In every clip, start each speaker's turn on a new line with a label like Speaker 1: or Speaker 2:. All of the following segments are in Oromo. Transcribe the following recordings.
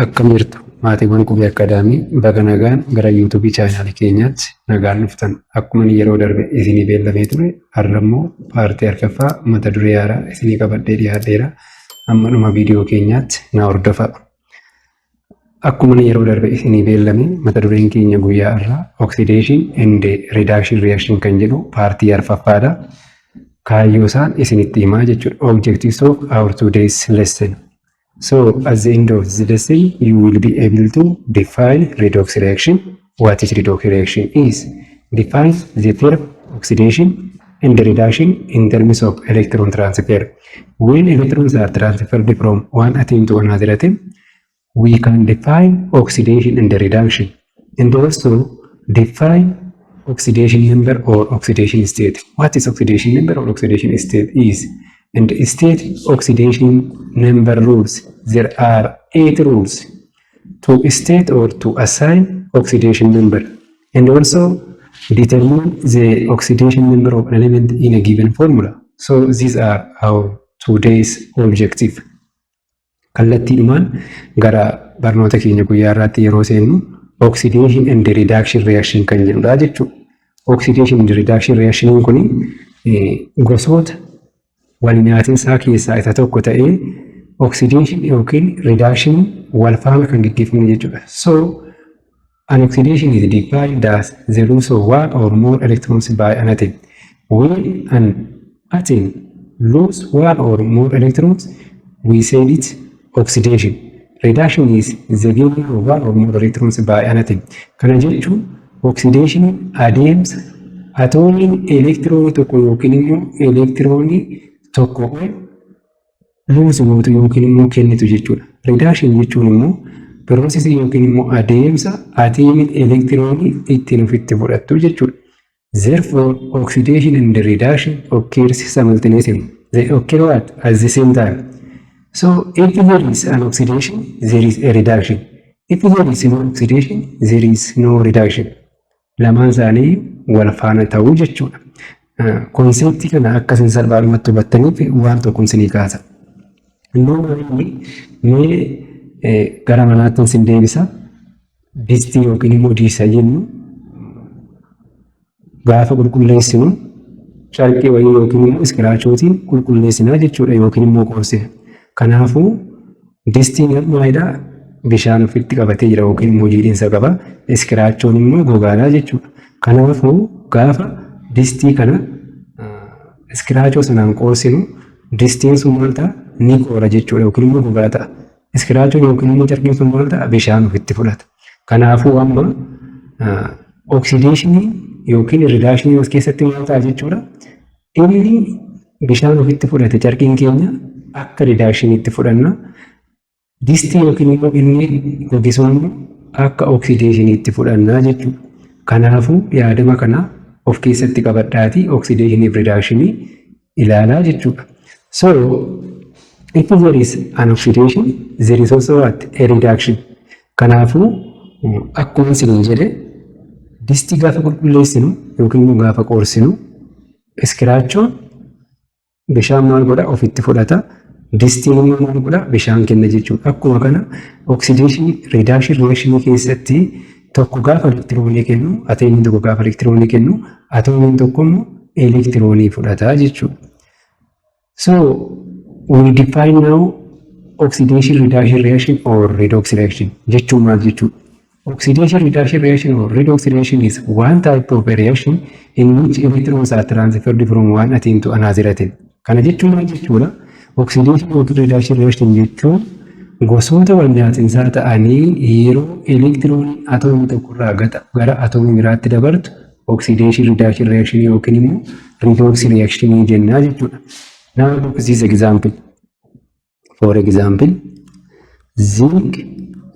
Speaker 1: Akkam jirtu, maatiiwwan Qubee Academy? Baga nagaan gara YouTube channelii keenyaatti nagaan dhuftan. Akkuma yeroo darbe isinii beellamee ture, har'a immoo partii arfaffaa mata duree haaraa isinii qabadhee dhiyaadheera. Amma dhuma viidiyoo keenyaatti na hordofaa. Akkuma yeroo darbe isinii beellame, mata dureen keenya guyyaa har'aa oxidation and reduction reaction kan jedhu partii arfaffaadha. Kaayyoo isaan isinitti himaa jechuudha. Objectives of our today's lesson. So at the end of the lesson, you will be able to define redox reaction, what is redox reaction is, define the term oxidation and reduction in terms of electron transfer. When electrons are transferred from one atom to another atom, we can define oxidation and reduction, and also define oxidation number or oxidation state. What is oxidation number or oxidation state is, and state oxidation number rules. There are eight rules to state or to assign oxidation number, and also determine the oxidation number of an element in a given formula. So these are our today's objective. Kallattiidhumaan gara barnoota keenya guyyaa irraatti yeroo seennu, oxidation and reduction reaction kan jedhudha jechuudha. Oxidation and reduction reaction kun gosoota wal nyaatinsaa keessaa isa tokko ta'ee, oxidation yookiin reduction wal faana kan gaggeeffamu jechuudha. So an oxidation is defined as the loss of one or more electrons by an atom. When an atom lose one or more electrons, we say it oxidation. Reduction is the gaining of one or more electrons by an atom. Kana jechuun oxidation adeemsa atoomiin elektiroonii tokko yookiin immoo elektiroonii tokko ol lose gootu yookiin immoo kennitu jechuudha. Reduction jechuun immoo processii yookiin immoo adeemsa atiimiin elektiroonii ittiin ofitti fudhattu jechuudha. Therefore, oxidation and reduction occurs simultaneously. They occur what? At the same time. So, if there is an oxidation, there is a reduction. If there is no oxidation, there is no reduction. Lamaan isaanii wal faana ta'uu jechuudha. Conceptii kana akkasiin salphaadhumatti hubattaniif waan tokko isinii kaasa. Inni mee gara manaatti isin deebisa. Distii yookiin immoo diisa jennu gaafa qulqulleessinu, carqii wayii yookiin immoo iskiraachootiin qulqulleessinaa jechuudha, yookiin immoo qoorsina. Kanaafuu distiin maalidhaa? Bishaan ofitti qabatee jira yookiin immoo jiidhinsa qaba. Iskiraachoon immoo gogaadha jechuudha. Kanaafuu gaafa distii kana iskiraachoo sanaan qoorsinu, distiin sun maal ta'a? Ni qoora jechuudha yookiin immoo gogaa ta'a. Iskiraachoon yookiin immoo carqiin sun maal ta'a? Bishaan ofitti fudhata. Kanaafuu amma oxidationii yookiin reductionii of keessatti maal ta'a jechuudha? Inni bishaan ofitti fudhate, carqiin keenya, akka reductioniitti fudhanna. Distii yookiin immoo inni goge sun immoo akka oxidationiitti fudhannaa jechuudha. Kanaafuu yaadama kana of keessatti qabadhaatii oxidationii fi reductionii ilaalaa jechuudha. So if there is an oxidation, there is also what? A reduction. Kanaafuu akkuma isiniin jedhe, distii gaafa qulqulleessinu yookiin immoo gaafa qoorsinu, iskiraachoon bishaan maal godha? Ofitti fudhata. Distiin immoo maal godha? Bishaan kenna jechuudha. Akkuma kana oxidationii reduction reactionii keessatti tokko gaafa elektiroonii kennu, atoomiin tokko gaafa elektiroonii kennu, atoomiin tokko immoo elektiroonii fudhata jechuudha. So we define now oxidation reduction reaction or redox reaction jechuun maal jechuudha? Oxidation reduction reaction or redox reaction is one type of a reaction in which electrons are transferred from one atom to another atom. Kana jechuun maal jechuudha? Oxidation yookiin reduction reaction jechuun gosoota wal nyaatinsaa ta'anii yeroo elektirooniin atoomii tokkorraa gara atoomii biraatti dabartu oxidation reduction reaction yookiin immoo redox reaction jennaa jechuudha. Now look this example. For example, zinc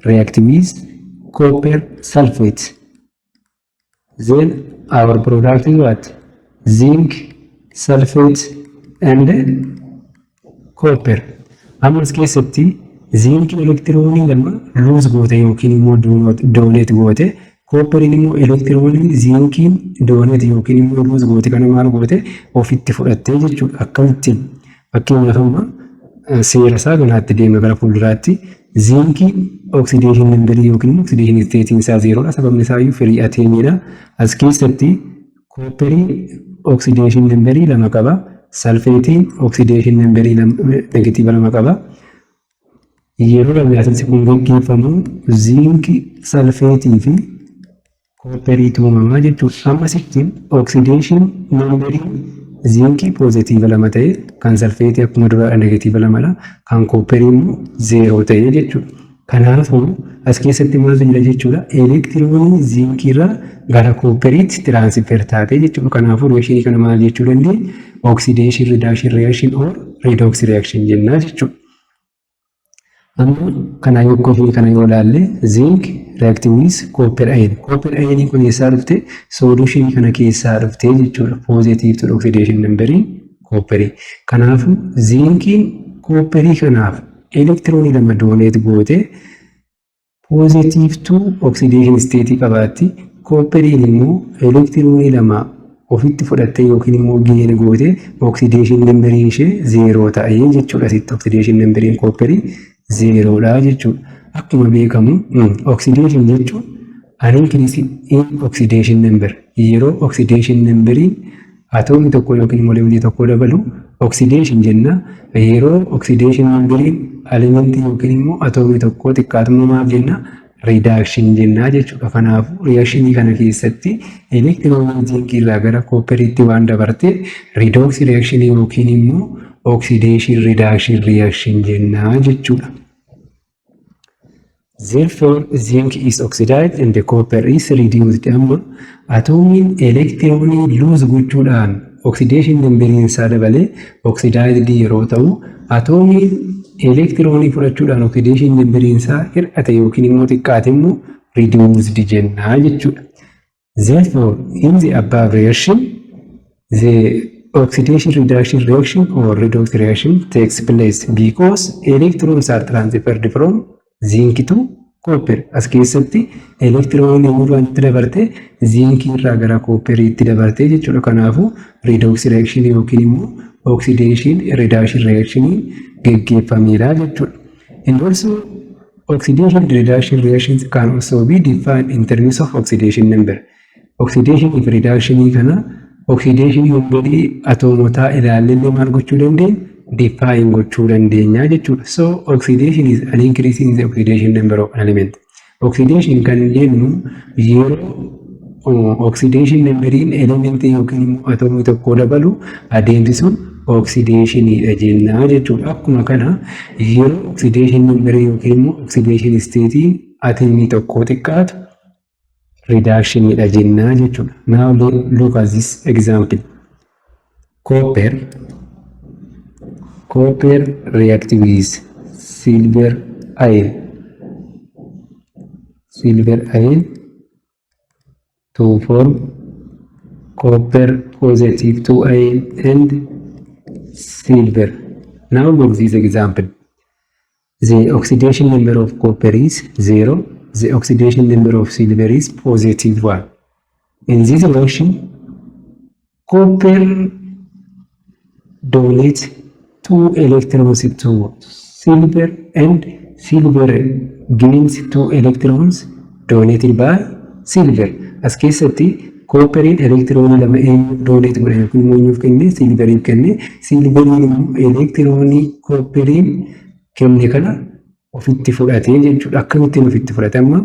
Speaker 1: react with copper sulfate. Then our product is what? Zinc sulfate and copper. Ammas keessatti zinc elektiroonii lama lose goote yookiin immoo donate goote, copperiin immoo elektiroonii zinciin donate yookiin immoo lose goote kana maal goote? Ofitti fudhattee jechuudha. Akkamittiin? Fakkeenyaaf amma Seera isaa kanaatti deema gara fuulduraatti. Ziinkiin oxidation numberii yookiin immoo oxidation stateiin isaa zerodha. Sababni isaa iyyuu free atomiidha. As keessatti copperiin oxidation numberii 2 qaba. Sulfateiin oxidation numberii negative 2 qaba. Yeroo walnyaatinsi kun gaggeeffamu zinc sulfateii fi copperiitu uumamaa jechuudha. Ammasitti oxidation numberiin ziinkii positive 2 ta'e, kan sulfateii akkuma duraa negative 2dha. Kan copperii immoo zero ta'e jechuudha. Kanaafuu as keessatti maaltu jira jechuudha? Elektiroonii ziinkiirraa gara copperiitti transfer taate jechuudha. Kanaafuu reactionii kana maal jechuu dandeenya? Oxidation reduction reaction or redox reaction jennaa jechuudha. Amma kana yoo kana yoo ilaalle, zinc react with copper ion. Copper ion kun eessaa dhufte? Solution kana keessaa dhufte jechuudha. Positive to oxidation numberii copperii. Kanaafuu zinkiin copperii kanaaf elektiroonii 2 donate goote positive 2 oxidation state qabaatti. Copperiin immoo elektiroonii 2 ofitti fudhattee yookiin immoo gain goote oxidation numberiin ishee zero ta'ee jechuudha. Asitti oxidation numberiin copperii zerodha jechuudha. Akkuma beekamu, oxidation jechuun an increase in oxidation number. Yeroo oxidation numberiin atoomii tokko yookiin molekulii tokko dabalu oxidation jenna. Yeroo oxidation numberiin elementii yookiin immoo atoomii tokko xiqqaatu maal jenna? Reduction jennaa jechuudha. Kanaafuu reactionii kana keessatti elektirooniin ziinkii irraa gara copperiitti waan dabarte redox reactionii yookiin immoo oxidation reduction reaction jennaa jechuudha. Therefore, zinc is oxidized and the copper is reduced. Amma atoomiin elektiroonii lose gochuudhaan oxidation numberiin isaa dabalee oxidized yeroo ta'u, atoomiin elektiroonii fudhachuudhaan oxidation numberiin isaa hir'ate yookiin immoo xiqqaate immoo reduced jennaa jechuudha. Therefore, in the above reaction, the oxidation reduction reaction or redox reaction takes place because electrons are transferred from zinc to copper. As keessatti elektirooniin eenyurraa dabarte? Ziinkii irraa gara copperiitti dabarte jechuudha. Kanaafuu redox reaction yookiin immoo oxidation reduction reaction geggeeffameera jechuudha. And also, oxidation reduction reactions can also be defined in terms of oxidation number. Oxidation fi reduction kana oxidation numberii atoomotaa ilaallee maal gochuu dandeenya? Define gochuu dandeenya jechuudha. So oxidation is an increase in the oxidation number of an element. Oxidation kan jennu yeroo oxidation numberiin elementii yookiin immoo atoomii tokko dabalu adeemsi sun oxidationiidha jennaa jechuudha. Akkuma kana yeroo oxidation numberii yookiin immoo oxidation stateiin atomii tokko xiqqaatu reductioniidha jennaa jechuudha. Now look at this example. Copper react with silver ion. Silver ion to form copper positive 2 ion and silver. Now look this example. The oxidation number of copper is 0. The oxidation number of silver is positive 1. In this reaction, copper donates two electrons to silver and silver gains two electrons donated by silver. As keessatti copperiin elektiroonii 2 eenyu donate godhe yookiin immoo eenyuuf kenne? Silveriif kenne. Silveriin immoo elektiroonii copperiin kenne kana ofitti fudhatee jechuudha. Akkamittiin ofitti fudhate? Amma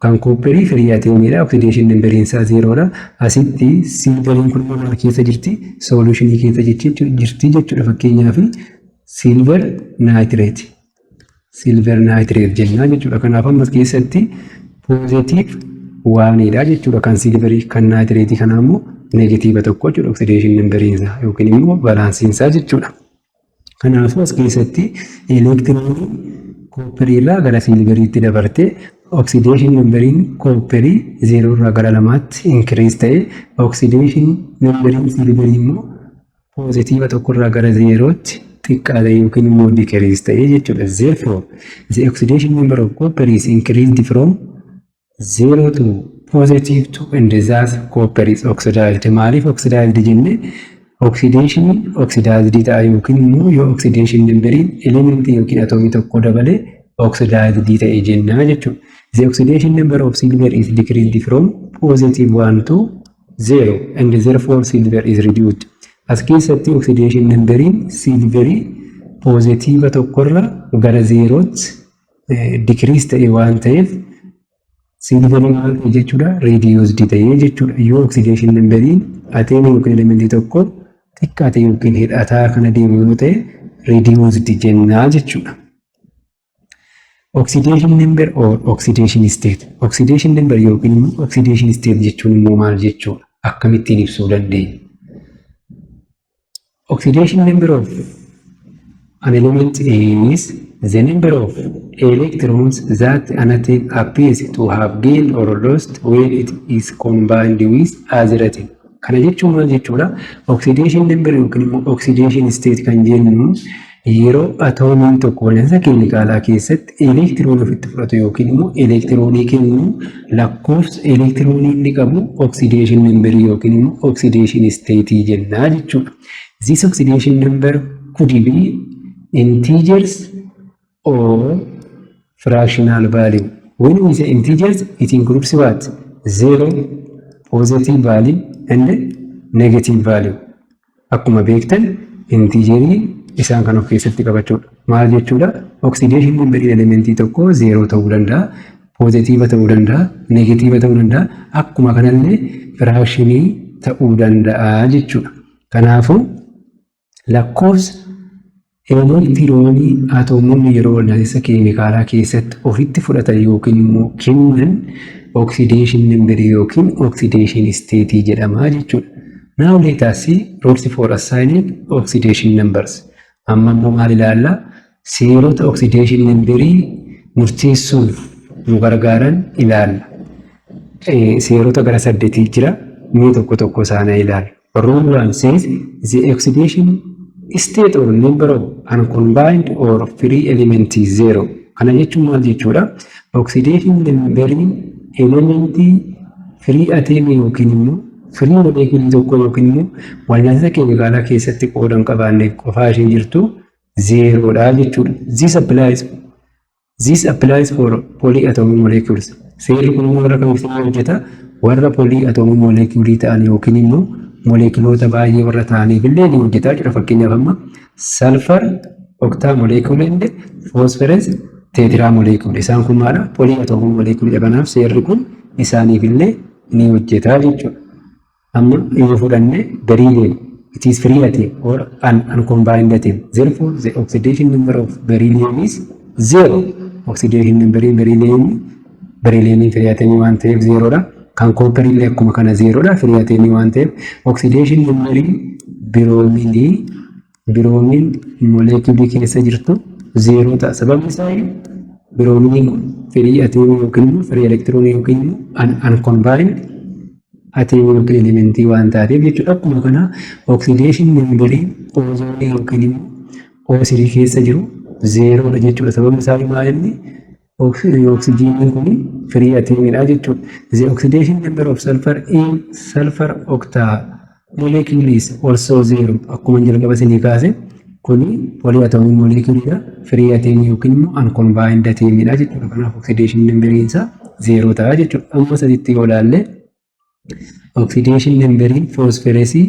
Speaker 1: kan copperii free atomiidha. Oxidation numberiin isaa zerodha. Asitti silveriin kun immoo maal keessa jirti? Solutionii keessa jirti jechuudha. Fakkeenyaaf, silver nitrate. Silver nitrate jennaa jechuudha. Kanaaf ammas keessatti positive onedha jechuudha. Kan silverii kan nitrateii kanaa immoo negative 1 jechuudha. Oxidation numberiin isaa yookiin immoo valenceiin isaa jechuudha. Kanaafuu as keessatti elektiroonii copperii irraa gara silveriitti dabartee oxidation numberiin copperii zero irraa gara 2tti increase ta'e, oxidation numberiin silverii immoo positive 1 irraa gara zerootti xiqqaate yookiin immoo decrease ta'e jechuudha. Therefore, the oxidation number of copper is increased from 0 to positive 2 and thus copper is oxidized. Maaliif oxidized jenne? Oxidationiin oxidized ta'a yookiin immoo yoo oxidation numberiin elementii yookiin atoomii tokko dabale oxidized ta'e jennaa jechuudha. The oxidation number of silver is decreased from positive 1 to 0 and therefore silver is reduced. As keessatti oxidation numberiin silverii positive tokkorra gara zeerootti decrease ta'e waan ta'eef, silverii maal ta'e jechuudha? Reduced ta'e jechuudha. Yoo oxidation numberiin atomii yookiin elementii tokko xiqqaate yookiin hidhataa kana deemu yoo ta'e, reduced jennaa jechuudha. Oxidation number or oxidation state. Oxidation number yookiin immoo oxidation state jechuun immoo maal jechuudha? Akkamittiin ibsuu dandeenya? Oxidation number of an element is the number of electrons that an atom appears to have gained or lost when it is combined with other atom. Kana jechuun maal jechuudha? Oxidation number yookiin immoo oxidation state kan jennu yeroo atoomiin tokko wal'aansa keemikaalaa keessatti elektiroonii ofitti fudhatu yookiin immoo elektiroonii kennu, lakkoofsa elektiroonii inni qabu oxidation number yookiin immoo oxidation state jennaa jechuudha. This oxidation number could be integers or fractional value. When we say integers, it includes what? Zero, positive value and negative value. Akkuma beektan, integerii isaan kan of keessatti qabachuudha. Maal jechuudha? Oxidation numberiin elementii tokko zeeroo ta'uu danda'a, positive ta'uu danda'a, negative ta'uu danda'a. Akkuma kanallee fractionii ta'uu danda'a jechuudha. Kanaafuu lakkoofsa elektiroonii atoomonni yeroo wal'aansa keemikaalaa keessatti ofitti fudhatan yookiin immoo kennan oxidation numberii yookiin oxidation state jedhama jechuudha. Now let us see rules for assigning oxidation numbers. Amma immoo maal ilaalla? Seerota oxidation numberii murteessuuf nu gargaaran ilaalla. Seerota gara saddeetii jira. Mee tokko tokko isaanii ilaalla. Rule one says the oxidation state or number of uncombined or free element is zero. Kana jechuun maal jechuudha? Oxidation numberiin elementii free atomii yookiin immoo free moleculeii tokko yookiin immoo wal'aansa keemikaalaa keessatti qooda hin qabaanne qofaa ishee jirtu zeeroodha jechuudha. This applies for polyatomic molecules. Seerri kun immoo warra kamiif hojjeta? Warra polyatomic moleculeii ta'an yookiin immoo moleculoota baay'ee warra ta'aniif illee ni hojjeta jechuudha. Fakkeenyaaf amma sulfur octa molecule and phosphorus tetra molecule. Isaan kun maadha? Polyatomic moleculeidha. Kanaaf seerri kun isaaniif illee ni hojjeta jechuudha. Amma yoo fudhanne beryllium, it is free atom or an uncombined atom. Therefore, the oxidation number of beryllium is zero. Oxidation number beryllium free atom waan ta'eef zeeroodha. Kan copper illee akkuma kana zeeroodha, free atom waan ta'eef. Oxidation number bromine moleculeii keessa jirtu zeeroo ta'a. Sababni isaa bromineiin kun free atom yookiin immoo free elektiroonii yookiin immoo uncombined atomii yookiin elementii waan taateef jechuudha. Akkuma kana oxidation numberii ozoonii yookiin immoo O3 keessa jiru zeeroodha jechuudha. Sababni isaa maal inni? Oksijiiniin kun free atomiidha jechuudha. The oxidation number of sulfur in sulfur octa molecule is also zero. Akkuma jalqaba isinii kaase, kuni polyatomic moleculeidha. Free atomii yookiin immoo uncombined atomiidha jechuudha. Kanaaf oxidation numberiin isaa zeeroo ta'a jechuudha. Amma sadiitti yoo ilaalle, oxidation numberiin phosphorusii,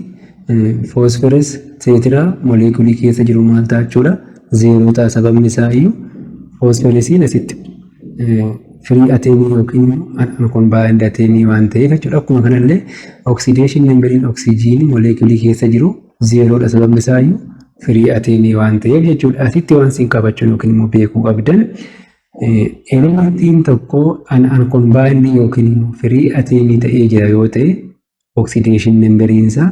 Speaker 1: phosphorus tetra moleculeii keessa jiru maal ta'a jechuudha? Zeeroo ta'a. Sababni isaa iyyuu phosphorusiin asitti free atomii yookiin immoo uncombined atomii waan ta'eef jechuudha. Akkuma kanallee oxidation numberiin oksijiinii moleculeii keessa jiru zeeroodha. Sababni isaa iyyuu free atomii waan ta'eef jechuudha. Asitti waan isin qabachuu yookiin immoo beekuu qabdan, elementiin tokko uncombined yookiin immoo free atomii ta'ee jira yoo ta'e, oxidation numberiin isaa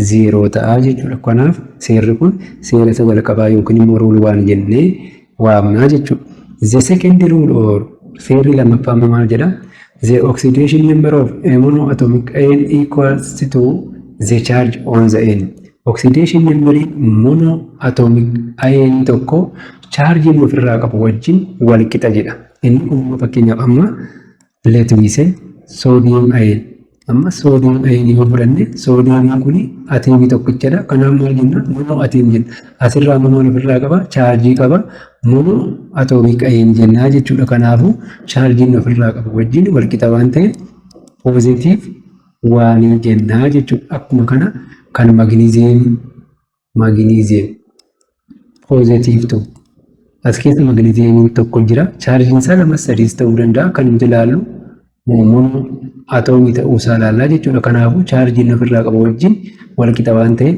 Speaker 1: zeeroo ta'a jechuudha. Kanaaf seerri kun seera isa jalqabaa yookiin immoo rule one jennee waamnaa jechuudha. The second rule or seerri lammaffaa maal jedha? The oxidation number of a monoatomic ion equals to the charge on the ion. Oxidation numberiin monoatomic ion tokko chaarjii inni ofirraa qabu wajjin wal qixa jedha. Inni kun immoo fakkeenyaaf amma let we say sodium ion. Amma sodium ionii yoo fudhanne, soodiyeemiin kun atoomii tokkichadha. Kanaaf maal jenna? Mono atom jenna. Asirraa immoo maal ofirraa qaba? Chaarjii qaba. Mono atomic ion jennaa jechuudha. Kanaafuu chaarjiin ofirraa qabu wajjin walqixa waan ta'eef positive oneii jennaa jechuudha. Akkuma kana kan magnesium, magnesium positive 2. As keessa magnesiumiin tokko jira. Chaarjiin isaa lama, sadiis ta'uu danda'a. Kan nuti ilaallu mono atomii ta'uu isaa ilaallaa jechuudha. Kanaafuu chaarjiin ofirraa qabu wajjin walqixa waan ta'eef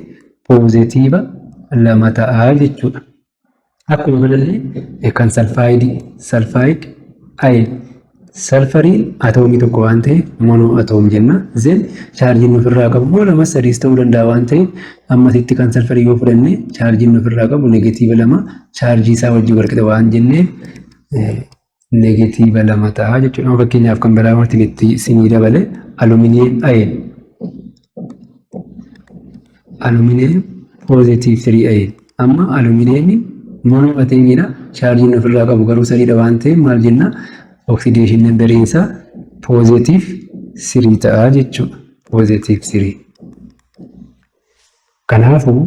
Speaker 1: positive 2 ta'a jechuudha. Akkuma kanallee kan sulfideii, sulfide ion, sulfuriin atoomii tokko waan ta'eef mono atom jenna. Then chaarjiin ofirraa qabu immoo lama, sadiis ta'uu danda'a waan ta'eef ammasitti kan sulfurii yoo fudhanne, chaarjiin ofirraa qabu negative 2, chaarjii isaa wajjin walqixa waan jenneef negative 2 ta'a jechuudha. Fakkeenyaaf kan biraa wanti itti isinii dabale aluminium ion. Aluminium positive 3 ion. Amma aluminiumiin mono atomiidha. Chaarjiin ofirraa qabu garuu sadiidha waan ta'eef maal jenna? Oxidation numberiin isaa positive 3 ta'a jechuudha. Positive 3. Kanaafuu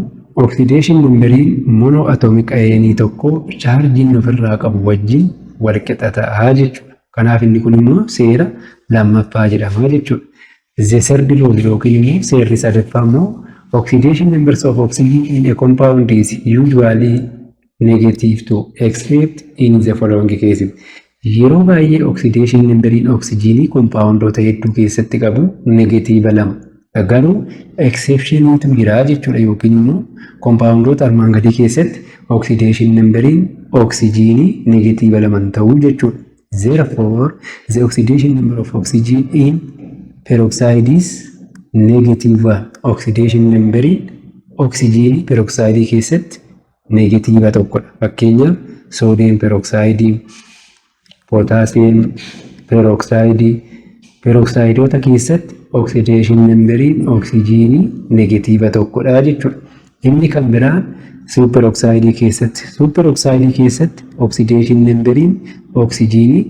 Speaker 1: oxidation numberiin mono atomic ionii tokko chaarjiin ofirraa qabu wajjin walqixa ta'a jechuudha. Kanaaf inni kun immoo seera lammaffaa jedhama jechuudha. The third law yookiin immoo seerri sadaffaa immoo oxidation numbers of oxygen in a compound is usually negative 2 except in the following cases. Yeroo baay'ee oxidation numberiin oksijiinii compoundoota hedduu keessatti qabu negative 2. Garuu exceptioniitu jira jechuudha, yookiin immoo compoundoota armaan gadii keessatti oxidation numberiin oksijiinii negative 2 ta'uu jechuudha. Therefore, the oxidation number of oxygen in peroxide is negative 1. Oxidation numberiin oksijiinii peroxide keessatti negative 1dha. Fakkeenyaaf sodium peroxide, potassium peroxide, peroxideoota keessatti oxidation numberiin oksijiinii negative 1dha jechuudha. Inni kan biraan superoxide keessatti, superoxide keessatti oxidation numberiin oksijiinii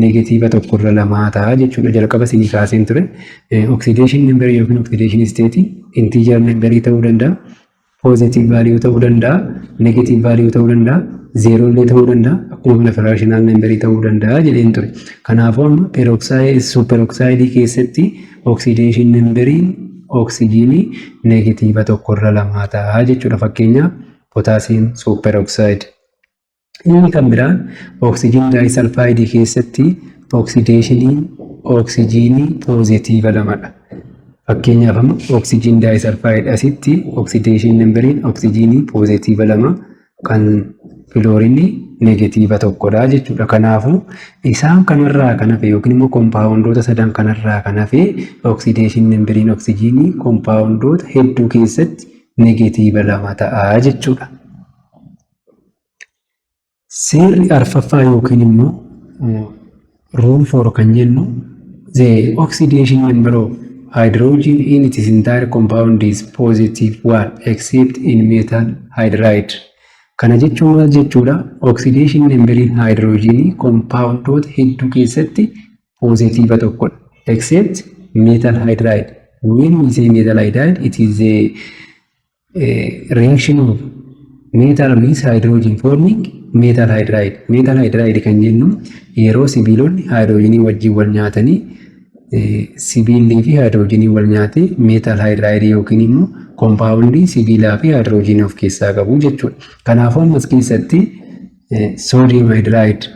Speaker 1: negative 1 irra 2 ta'a jechuudha. Jalqaba isinii kaaseen ture. Oxidation numberii yookiin oxidation state integer numberii ta'uu danda'a. Positive value ta'uu danda'a. Negative value ta'uu danda'a. Zeeroo illee ta'uu danda'a. Akkuma kana fractional numberii ta'uu danda'a jedheen ture. Kanaafuu amma peroxide, superoxide keessatti oxidation numberiin oksijiinii negative 1 irra 2 ta'a jechuudha. Fakkeenyaaf potassium superoxide. Inni kan biraan oxygen disulfideii keessatti oxidationiin oksijiinii positive 2dha. Fakkeenyaaf amma oxygen disulfide asitti oxidation numberiin oksijiinii positive 2, kan filoorinii negative 1dha jechuudha. Kanaafuu isaan kanarraa kan hafe yookiin immoo compoundoota sadan kanarraa kan hafe oxidation numberiin oksijiinii compoundoota hedduu keessatti negative 2 ta'a jechuudha. Seerri arfaffaa yookiin immoo rule four kan jennu the oxidation number of hydrogen in its entire compound is positive 1 except in metal hydride. Kana jechuun maal jechuudha? Oxidation numberiin hydrogenii compoundoota hedduu keessatti positive 1dha. Except metal hydride. When we say metal hydride, it is a reaction of metal with hydrogen forming metal hydride. Metal hydride kan jennu yeroo sibiilonni hydrogenii wajjin wal nyaatanii, sibiillii fi hydrogenii wal nyaatee metal hydride yookiin immoo compoundii sibiilaa fi hydrogenii of keessaa qabu jechuudha. Kanaafuu ammas keessatti sodium hydride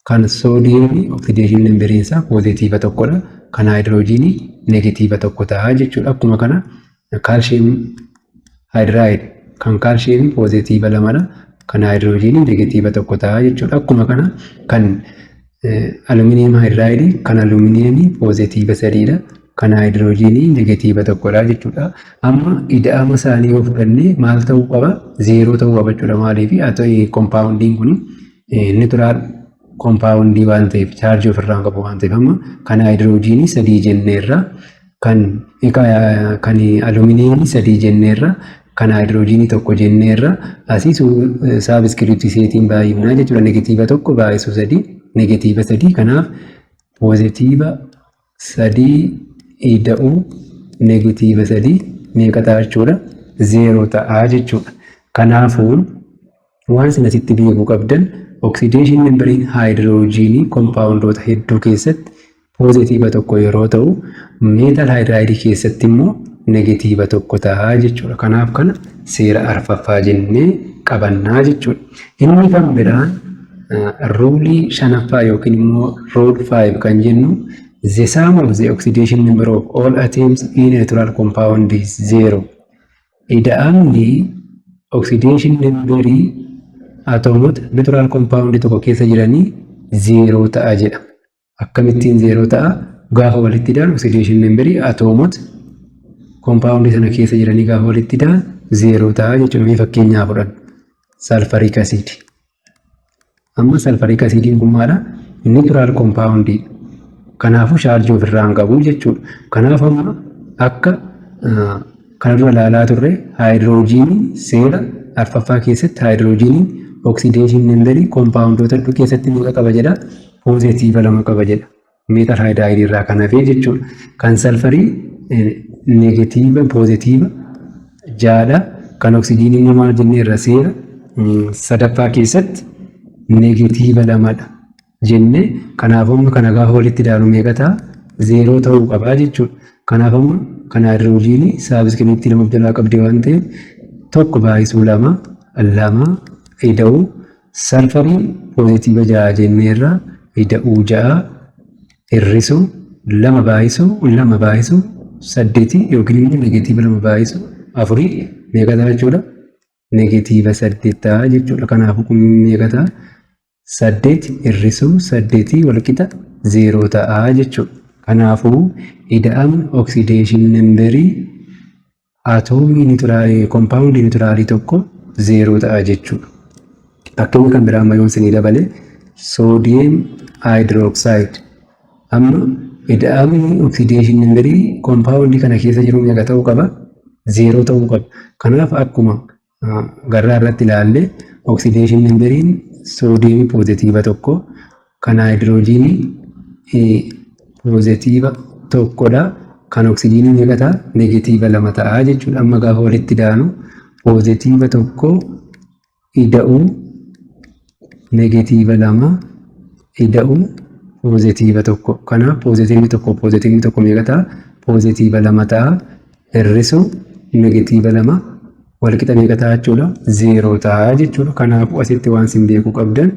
Speaker 1: kan soodiyeemii oxidation numberiin isaa positive 1dha. Kan hydrogenii negative 1 ta'a jechuudha. Akkuma kana calcium hydride kan kaalshiyeemii positive 2dha. Kan hydrogenii negative 1 ta'a jechuudha. Akkuma kana kan aluminium hydrideii kan aluminiyemii positive 3dha. Kan hydrogenii negative 1dha jechuudha. Amma ida'ama isaanii yoo fudhanne maal ta'uu qaba? Zeeroo ta'uu qaba jechuudha. Maaliif? Compoundiin kun neutral compoundii waan ta'eef, chaarjii ofirraa qabu waan ta'eef. Amma kan hydrogenii 3 jenneerra, kan aluminiyemii 3 jenneerra, kan hydrogenii 1 jenneerra, asii subscriptii seetiin baay'ifnaa jechuudha. Negative 1 baay'isuu 3 negative 3, kanaaf positive 3 ida'uu negative 3 meeqa ta'a jechuudha? 0 ta'a jechuudha. Kanaafuu waan isin asitti beekuu qabdan, oxidation numberiin haayidroojiinii kompaawundoota hedduu keessatti positive 1 yeroo ta'u, metal hydrideii keessatti immoo negative 1 ta'a jechuudha. Kanaaf kana seera arfaffaa jennee qabannaa jechuudha. Inni kan biraan ruleii shanaffaa yookiin immoo rule 5 kan jennu, the sum of the oxidation number of all atoms in a neutral compound is zero. Ida'amni oxidation numberii atoomota neutral compound tokko keessa jiranii zeeroo ta'a jedha. Akkamittiin zeeroo ta'a? Gaafa walitti ida'an, oxidation numberii atoomota compound sana keessa jiranii gaafa walitti ida'an zeeroo ta'a jechuudha. Mee fakkeenyaa fudhannu. Sulfuric acid. Amma sulfuric acidiin kun maadha? Neutral compound. Kanaafuu chaarjii ofirraa hin qabu jechuudha. Kanaaf amma akka kana dura ilaalaa turre, haayidroojiinii seera arfaffaa keessatti haayidroojiiniin oxidation numberii koompaawundoota hedduu keessatti meeqa qaba jedha? Positive 2 qaba jedha. Metal hydrideii irraa kan hafee jechuudha. Kan salfarii negative positive 6dha. Kan oksijiinii immoo maal jennee irra seera sadaffaa keessatti negative 2dha jennee. Kanaaf amma kana gaafa walitti ilaalu meeqa ta'a? Zeeroo ta'uu qabaa jechuudha. Kanaaf amma kan haayidroojiinii subscriptii 2 of jalaa qabdi waan ta'eef, 1 baay'isuu 2, 2 ida'uu salfarii positive 6 jenneerra, ida'uu 6 hir'isuu 2 baay'isuu 2 baay'isuu 8 yookiin immoo negative 2 baay'isuu 4 meeqa ta'a jechuudha? Negative 8 ta'a jechuudha. Kanaafuu kun meeqa ta'a? 8 hir'isuu 8 walqixa zeeroo ta'a jechuudha. Kanaafuu ida'amni oxidation numberii atoomii neutralii koompaawundii neutralii tokko zeeroo ta'a jechuudha. Fakkeenya kan biraa amma yoon isinii dabale, sodium hydroxide. Amma ida'amni oxidation numberii koompaawundii kana keessa jiru meeqa ta'uu qaba? Zeeroo ta'uu qaba. Kanaaf akkuma garraa irratti ilaalle, oxidation numberiin soodiyeemii positive 1, kan haayidroojiinii positive 1dha. Kan oksijiinii meeqa ta'a? Negative 2 ta'a jechuudha. Amma gaafa walitti daanu, positive 1 ida'uu negative 2 ida'uu positive 1. Kanaaf positiveni 1 positiveni 1 meeqa ta'a? Positive 2 ta'a. Hir'isu negative 2 walqixa meeqa ta'a jechuudha? Zeeroo ta'a jechuudha. Kanaafuu asitti waan isin beekuu qabdan,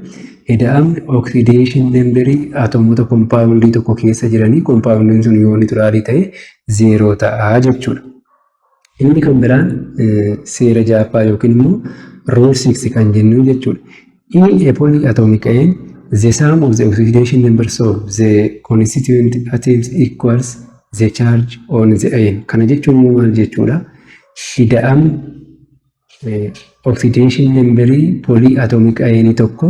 Speaker 1: ida'amni oxidation numberii atoomota koompaawundii tokko keessa jiranii, koompaawundiin sun yoo neutralii ta'e, zeeroo ta'a jechuudha. Inni kan biraan seera ja'affaa yookiin immoo rule 6 kan jennu jechuudha. In a polyatomic ion, the sum of the oxidation numbers of the constituent atoms equals the charge on the ion. Kana jechuun immoo maal jechuudha? Ida'amni oxidation numberii polyatomic ion tokko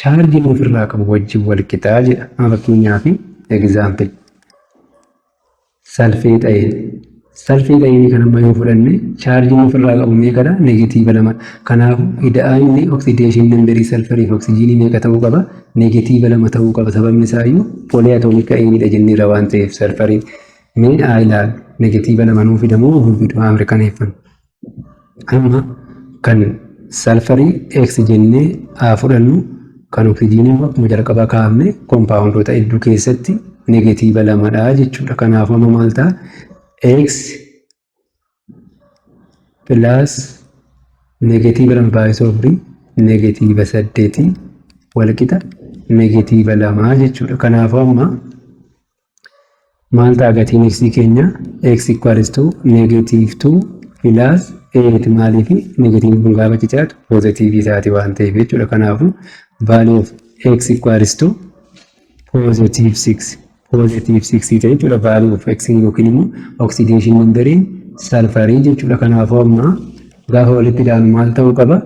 Speaker 1: chaarjii ofirraa qabu wajjin wal qixaa jedha. Fakkeenyaaf, example, sulfate ion. Sulfate ionii kan amma yoo fudhanne, chaarjiin ofirraa qabu meeqadha? Negative 2. Kanaafuu ida'amni oxidation numberii salfarii fi oksijiinii meeqa ta'uu qaba? Negative 2 ta'uu qaba. Sababni isaayyuu polyatomic ioniidha jenneerra waan ta'eef salfariin. Mee haa ilaallu. Negative 2 nuu fidamoo hin fidu? Haa mirkaneeffannu. Amma kan salfarii X jennee haa fudhannu. Kan oksijiinii akkuma jalqabaa kaa'amne koompaawundoota hedduu keessatti negative 2dha jechuudha. Kanaafuu amma maal ta'a? X plus negative 2 baay'isuu 4, negative 8 walqixa negative 2 jechuudha. Kanaafuu amma maal ta'a gatiin x keenya? X equals to negative 2 plus 8. Maaliif? Negative kun gaafa cicaatu positiveii isaati waan ta'eef jechuudha. Kanaafuu value of x equals to positive 6, positive 6 ta'e jechuudha, value of x yookiin immoo oxidation numberiin salfarii jechuudha. Kanaafuu amma gaafa walitti daanu maal ta'uu qaba?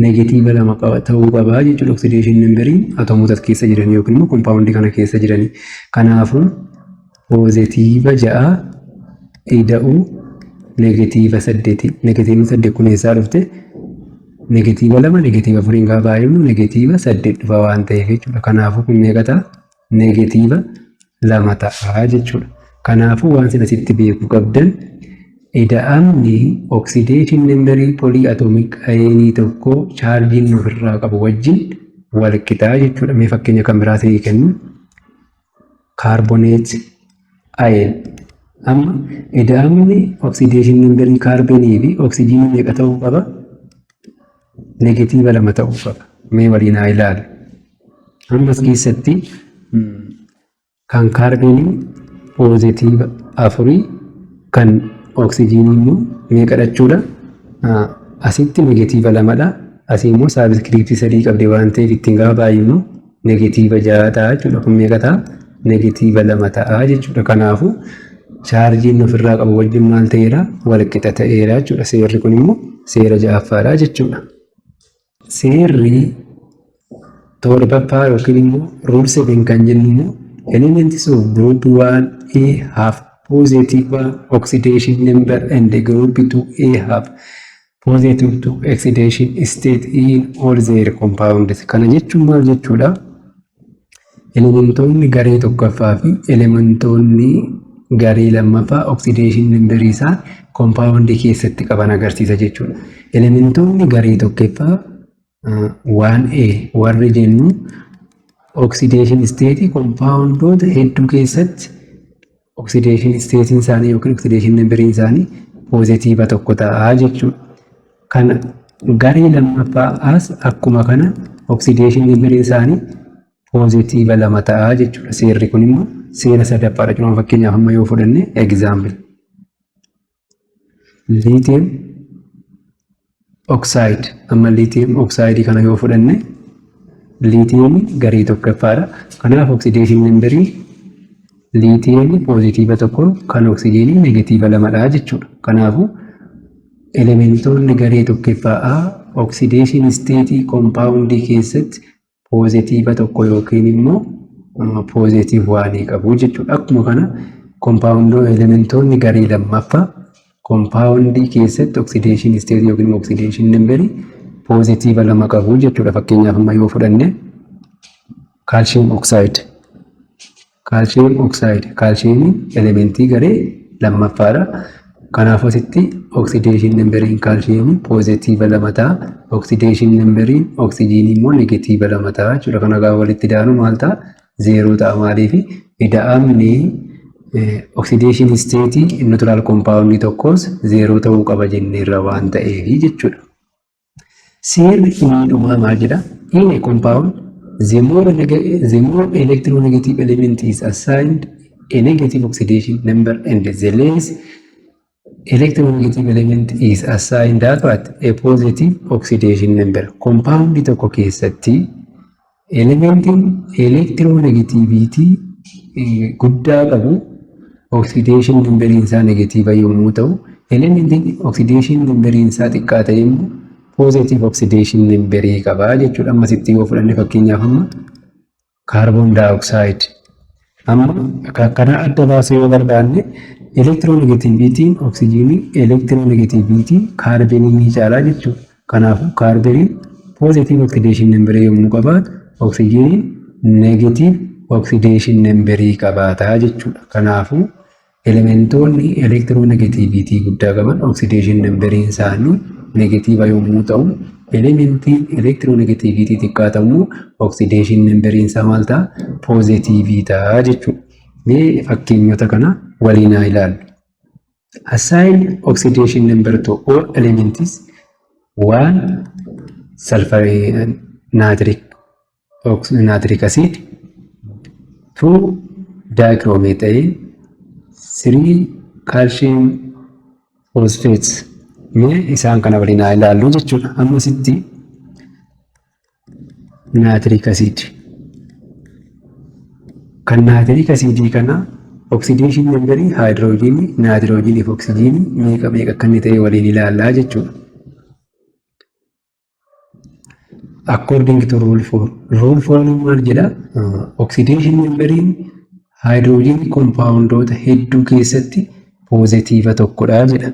Speaker 1: Negative 2 qaba ta'uu qaba jechuudha, oxidation numberiin atoomota keessa jiran yookiin immoo kompaawundii kana keessa jiranii. Kanaafuu positive 6 ida'uu negative 8. Negativeni 8 kun eessaa dhufte? Negative 2 negative 4iin gaafa baay'ifnu negative 8 dhufa waan ta'eef jechuudha. Kanaafuu kun meeqa ta'a? Negative 2 ta'a jechuudha. Kanaafuu waan isin asitti beekuu qabdan, ida'amni oxidation numberii polyatomic ionii tokko chaarjiin ofirraa qabu wajjin wal qixaa jechuudha. Mee fakkeenya kan biraa isinii kennu, carbonate ion. Amma ida'amni oxidation numberii kaarbenii fi oksijiinii meeqa ta'uu qaba? Negatiiva 2 ta'uu qaba. Mee waliin haa ilaalu. Ammas keessatti kan kaarbenii poozitiiva 4, kan oksijiinii immoo meeqa jechuudha? Asitti negatiiva 2dha. Asii immoo subscriptii sadii qabdi waan ta'eef ittiin gaafa baay'innu negatiiva 6 ta'a jechuudha. Kun meeqa ta'a? Negatiiva 2 ta'a jechuudha. Kanaafuu chaarjiin ofirraa qabu wajjin maal ta'eera? Walqixa ta'eera jechuudha. Seerri kun immoo seera ja'affaadha jechuudha. Seerri torbaffaa yookiin immoo rule 7 kan jennu immoo, elements of group 1A have positive oxidation number and group 2A have positive 2 oxidation state in all their compounds. Kana jechuun maal jechuudha? Elementoonni garee tokkoffaa fi elementoonni garee lammaffaa oxidation numberii isaan compoundii keessatti qaban agarsiisa jechuudha. Elementoonni garee tokkoffaa 1A warri jennu oxidation state compoundoota hedduu keessatti oxidation statein isaanii yookiin oxidation numberiin isaanii poozitiiva 1 ta'a jechuudha. Kan garee lammaffaa as akkuma kana oxidation numberiin isaanii poozitiiva 2 ta'a jechuudha. Seerri kun immoo seera sadaffaadha jechuudha. Fakkeenyaaf amma yoo fudhanne, example, lithium oxide. Amma lithium oxide kana yoo fudhanne, liitiyeemii garee tokkoffaadha. Kanaaf oxidation numberii liitiyeemii poozitiiva 1, kan oksijiinii negatiiva 2dha jechuudha. Kanaafuu elementoonni garee tokkoffaa oxidation stateii compoundii keessatti poozitiiva 1 yookiin immoo positive oneii qabu jechuudha. Akkuma kana compoundoo elementoonni garee lammaffaa compoundii keessatti oxidation stateii yookiin immoo oxidation numberii poozitiiva 2 qabu jechuudha. Fakkeenyaaf amma yoo fudhanne calcium oxide. Calcium oxide, kaalshiyeemiin elementii garee lammaffaadha. Kanaaf asitti oxidation numberiin kaalshiyeemii poozitiiva 2 ta'a. Oxidation numberiin oksijiinii immoo negatiiva 2 ta'a jechuudha. Kana gaafa walitti daanu maal ta'a? Zeeroo ta'a. Maaliif? Ida'amni oxidation stateii neutral compoundii tokkos zeeroo ta'uu qaba jenneerra waan ta'eef jechuudha. Seerri inni dhumaa maal jedha? In a compound, the more electronegative element is assigned a negative oxidation number and the less electronegative element is assigned that what? A positive oxidation number. Compound tokko keessatti elementiin electronegativity guddaa qabu oxidation numberiin isaa negatiiva yommuu ta'u, elementiin oxidation numberiin isaa xiqqaa ta'e immoo positive oxidation numberii qaba jechuudha. Ammasitti yoo fudhanne, fakkeenyaaf amma carbon dioxide. Amma kana adda baasuu yoo barbaanne, electronegativityn oksijiinii electronegativity kaarbenii ni caalaa jechuudha. Kanaafuu kaarbeniin positive oxidation numberii yommuu qabaatu, oksijiiniin negative oxidation numberii qabaata jechuudha. Kanaafuu elementoonni electronegativity guddaa qaban oxidation numberiin isaanii negatiiva yommuu ta'u, elementiin electronegativity xiqqaa ta'u immoo oxidation numberiin isaa maal ta'a? Poozitiivii ta'a jechuudha. Mee fakkeenyota kana waliin haa ilaallu. Assign oxidation number to all elements: one sulfur, nitric acid, two dichromate, three calcium phosphate. Mee isaan kana waliin haa ilaallu jechuudha. Amma asitti nitric acid. Kan nitric acidii kana oxidation numberii haayidroojinii, naayitiroojiinii fi oksijiinii meeqa meeqa akka inni ta'e waliin ilaallaa jechuudha. According to rule 4. Rule 4 maal jedha? Oxidation numberiin haayidroojinii compoundoota hedduu keessatti poozitiiva 1dha jedha.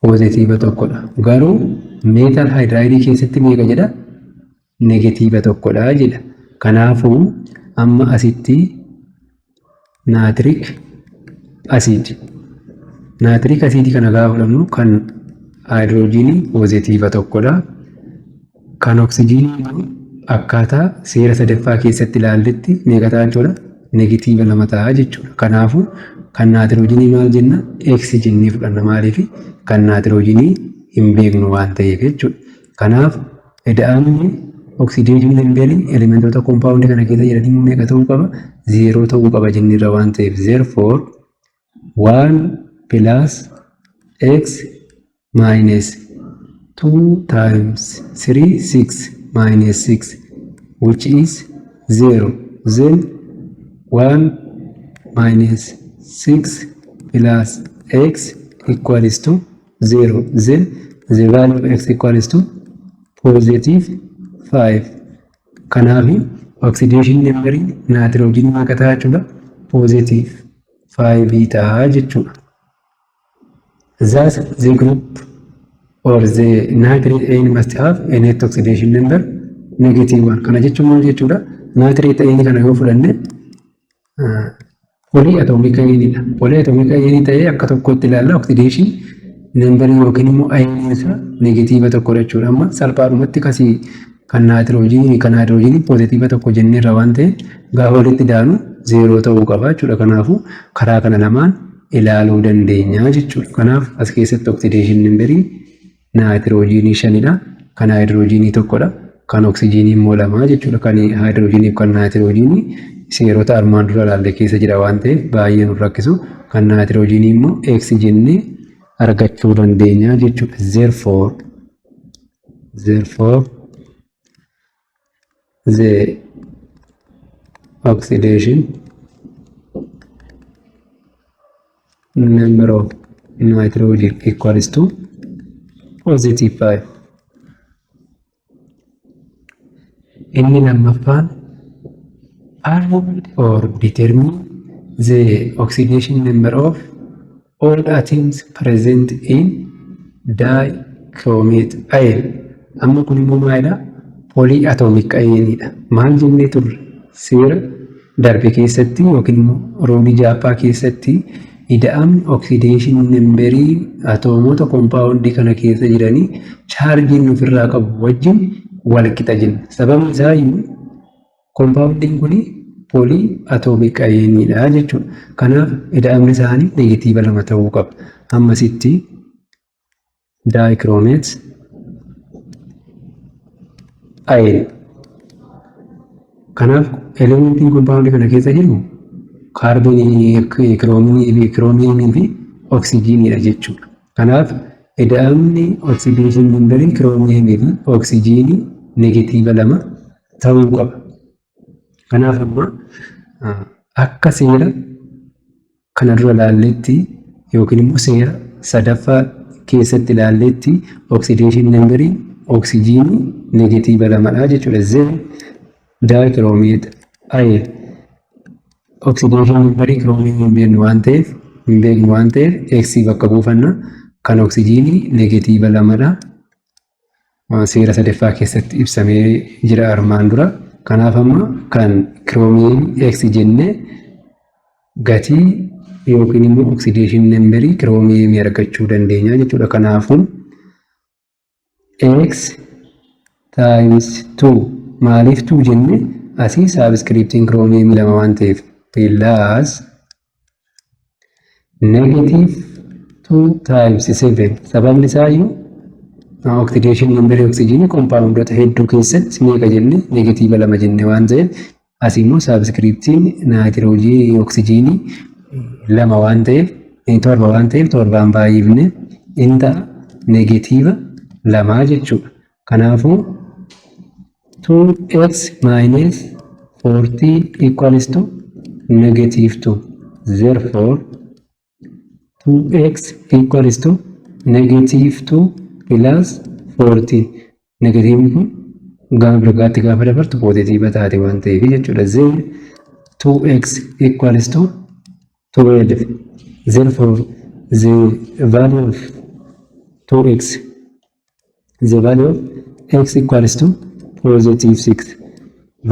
Speaker 1: Poozitiiva 1dha. Garuu metal hydrideii keessatti meeqa jedha? Negatiiva 1dha jedha. Kanaafuu amma asitti Nitric acid. Nitric acidii kana gaafa fudhannu, kan haayidroojinii positive tokkodha. Kan oksijiinii immoo akkaataa seera sadaffaa keessatti ilaalletti meeqa ta'a jechuudha? Negative lama ta'a jechuudha. Kanaafuu kan naayitiroojiinii maal jenna? X jennee fudhanna. Maaliif? Kan naayitiroojiinii hin beeknu waan ta'eef jechuudha. Kanaaf ida'amni oxidation numberii elementoota koompaawundii kana keessa jiran immoo meeqa ta'uu qaba? Zeeroo ta'uu qaba jenneerra waan ta'eef, therefore 1 plus x minus 2 times 3, 6, minus 6, which is 0. Then 1 minus 6 plus x equals to 0. Then the value of x equals to positive 5. Kanaaf oxidation number naayitiroojiinii meeqa ta'a jechuudha? Positive 5 ta'a jechuudha. Thus the group or the nitrate ion must have a net oxidation number negative 1. Kana jechuun maal jechuudha? Nitrate ion kana yoo fudhanne, polyatomic ionidha. Polyatomic ion ta'ee akka tokkotti ilaalla, oxidation number yookiin immoo ion isaa negative tokkodha jechuudha. Amma salphaadhumatti kasii kan naayitiroojiinii, kan haayidroojinii positive tokko jenneerra waan ta'eef, gaafa walitti daanu zeeroo ta'uu qaba jechuudha. Kanaafuu karaa kana lamaan ilaaluu dandeenya jechuudha. Kanaaf as keessatti oxidation numberii naayitiroojiinii shanidha. Kan haayidroojinii tokkodha. Kan oksijiinii immoo lama jechuudha. Kan haayidroojinii fi kan naayitiroojiinii seerota armaan dura ilaalle keessa jira waan ta'eef baay'ee nu rakkisu. Kan naayitiroojiinii immoo X jennee argachuu dandeenya jechuudha. Therefore, the oxidation number of nitrogen equals to positive 5. Inni lammaffaan, find or determine the oxidation number of all atoms present in dichromate ion. Amma kun immoo maalidha? Polyatomic ionidha. Maal jennee turre? Seera darbe keessatti yookiin immoo ruleii ja'affaa keessatti, ida'amni oxidation numberii atoomota koompaawundii kana keessa jiranii chaarjiin ofirraa qabu wajjin wal qixa jenna. Sababni isaa iyyuu koompaawundiin kun polyatomic ionidha jechuudha. Kanaaf ida'amni isaanii negative lama ta'uu qaba. Ammasitti dichromate ion. Kanaaf elementiin koompaawundii kana keessa jiru kaarboonii, kiroomiyemii fi oksijiiniidha jechuudha. Kanaaf ida'amni oxidation numberii kiroomiyemii fi oksijiinii negative lama ta'uu qaba. Kanaaf amma akka seera kana dura ilaalletti yookiin immoo seera sadaffaa keessatti ilaalletti, oxidation numberii oksijiinii negative lamadha jechuudha. Then dichromate ion oxidation numberii kiroomiyemii hin beeknu waan ta'eef, X bakka buufanna. Kan oksijiinii negative lamadha. Seera sadaffaa keessatti ibsamee jira armaan dura. Kanaaf amma kan kiroomiyemii X jennee gatii yookiin immoo oxidation numberii kiroomiyemii argachuu dandeenya jechuudha. Kanaafuu X times 2. Maaliif 2 jenne? Asii subscriptiin kiroomiyemii lama waan ta'eef, plus negative 2 times 7. Sababni isaa iyyuu oxidation numberii oksijiinii koompaawundoota hedduu keessatti meeqa jenne? Negative lama jenne waan ta'eef, asii immoo subscriptiin naayitiroojiinii oksijiinii lama waan ta'eef, torba waan ta'eef, torbaan baay'ifne in ta'a negative lamaa jechuudha. Kanaafuu 2x minus 14 equals to negative 2. Therefore 2x equals to negative 2 plus 14. Negativeni kun gama mirgaatti gaafa dabartu positive taate waan ta'eef jechuudha. Then 2x equals to 12. Therefore the value of 2x, the value of x equals to positive 6.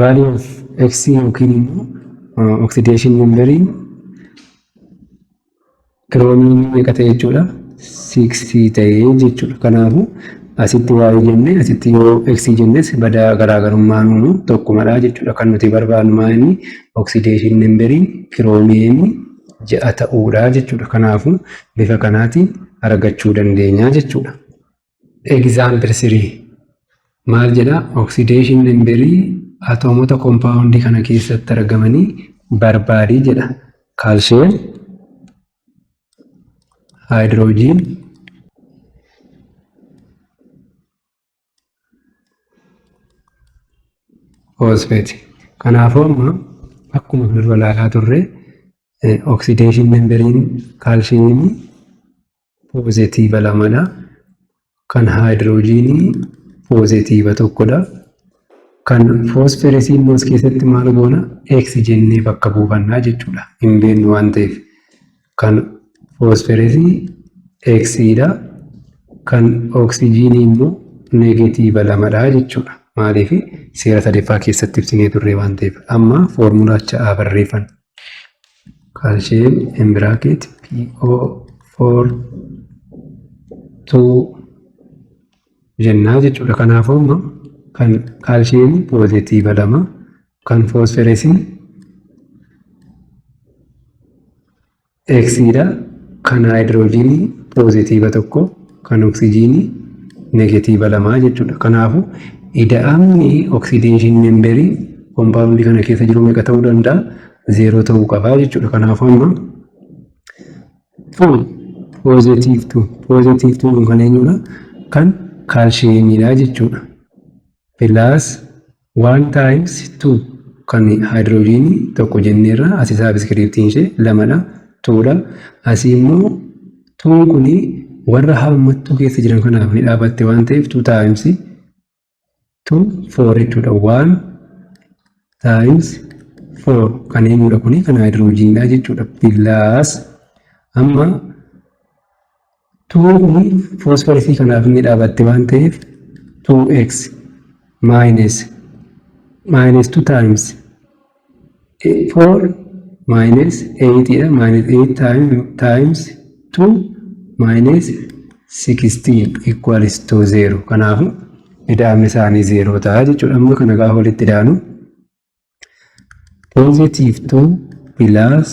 Speaker 1: Value of x yookiin immoo oxidation numberiin Chromiumii meeqa ta'e jechuudha? 6 ta'ee jechuudha. Kanaafuu asitti Y jennee, asitti yoo X jennes badaa garaagarummaan uumu tokkumadha jechuudha. Kan nuti barbaadnu maa inni oxidation numberiin chromiumii 6 ta'uudha jechuudha. Kanaafuu bifa kanaatiin argachuu dandeenya jechuudha. Example 3 maal jedha? Oxidation numberii atoomota compoundii kana keessatti argamanii barbaadii jedha. Calcium, hydrogen, phosphate. Kanaafuu amma akkuma dura ilaalaa turre, oxidation numberiin calciumii positive 2dha. Kan hydrogenii positive 1dha. Kan phosphorusii immoo as keessatti maal goona? X jennee bakka buufannaa jechuudha. Hin beeknu waan ta'eef. Kan phosphorusii Xdha. Kan oksijiinii immoo negative 2dha jechuudha. Maaliif? Seera sadaffaa keessatti ibsinee turre waan ta'eef. Amma foormulaacha haa barreeffannu. Calcium in bracket PO4 2 jennaa jechuudha. Kanaafuu amma kan calciumii positive 2, kan phosphorusii Xdha. Kan hydrogenii positive 1, kan oksijiinii negative 2 jechuudha. Kanaafuu ida'amni oxidation numberii compoundii kana keessa jiru meeqa ta'uu danda'a? 0 ta'uu qaba jechuudha. Kanaafuu amma 2 positive 2 positive 2 kun kan eenyudha? Kan calciumiidha jechuudha. Plus 1 times 2 kan hydrogenii 1 jenneerra, asii subscriptiin ishee 2dha, 2dha. Asii immoo 2 kuni warra haammattuu keessa jiran kanaaf ni dhaabatte waan ta'eef 2 times 2 4 jechuudha. 1 times 4 kan eenyudha kuni? Kan hydrogeniidha jechuudha. Plus amma 2 kuni phosphorusii kanaaf ni dhaabatte waan ta'eef 2x minus minus 2 times 4 minus 8 dha, minus 8 times 2 minus 16 equals to 0. Kanaafuu ida'amni isaanii 0 ta'a jechuudha. Amma kana gaafa walitti idaanu positive 2 plus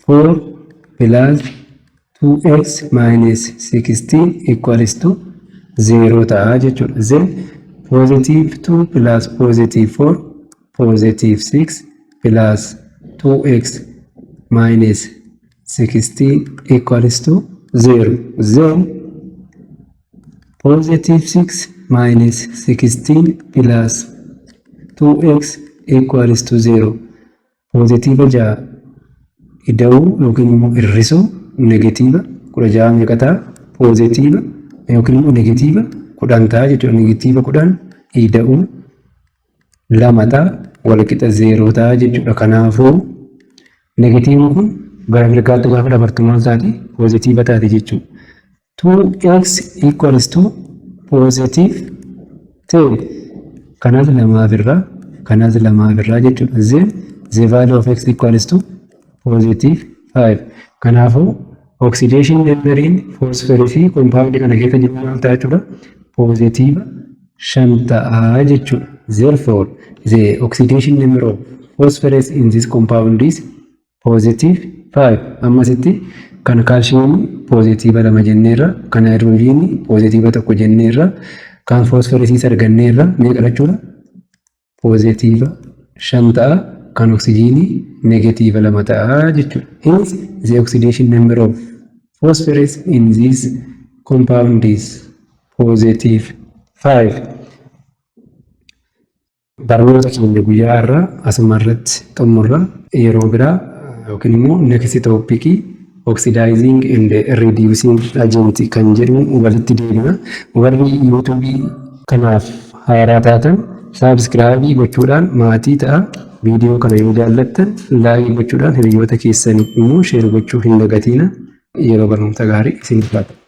Speaker 1: 4 plus 2x minus 16 equals to 0 ta'a jechuudha. Then positive 2 plus positive 4, positive 6 plus 2x minus 16 equals to 0. Then positive 6 minus 16 plus 2x equals to 0. Positive 6 ida'uu yookiin immoo hir'isuu negative 16 meeqa ta'a? Positive yookiin immoo negative 10 ta'a jechuudha. Negative 10 ida'uu 2 ta'a, walqixa 0 ta'a jechuudha. Kanaafuu negativeni kun gara mirgaatti gaafa dabartu maal taati? Positive taati jechuudha. 2x equals to positive 10. Kanas lamaaf irraa, kanas lamaaf irraa jechuudha. Then the value of x equals to positive 5. Kanaafuu oxidation numberiin phosphorusii compound kana keessa jiru maal ta'a jechuudha? Positive 5 ta'a jechuudha. Therefore, the oxidation number of phosphorus in this compound is positive 5. Ammasitti kan calciumii positive 2 jenneerra, kan hydrogenii positive 1 jenneerra, kan phosphorusii arganneerra. Meeqa jechuudha? Positive 5 ta'a, kan oksijiinii negative 2 ta'a jechuudha. Hence, the oxidation number of phosphorus in this compound is positive 5. Barnoota keenya guyyaa har'aa asuma irratti xumurra. Yeroo biraa yookiin immoo next topicii oxidizing and reducing agent kan jedhu walitti deebina. Warri YouTubeii kanaaf haaraa taatan subscribe gochuudhaan maatii ta'a. Viidiyoo kana yoo jaallattan like gochuudhaan hiriyoota keessanii immoo share gochuu hin dagatina. Yeroo barnoota gaarii isiniif haa ta'u.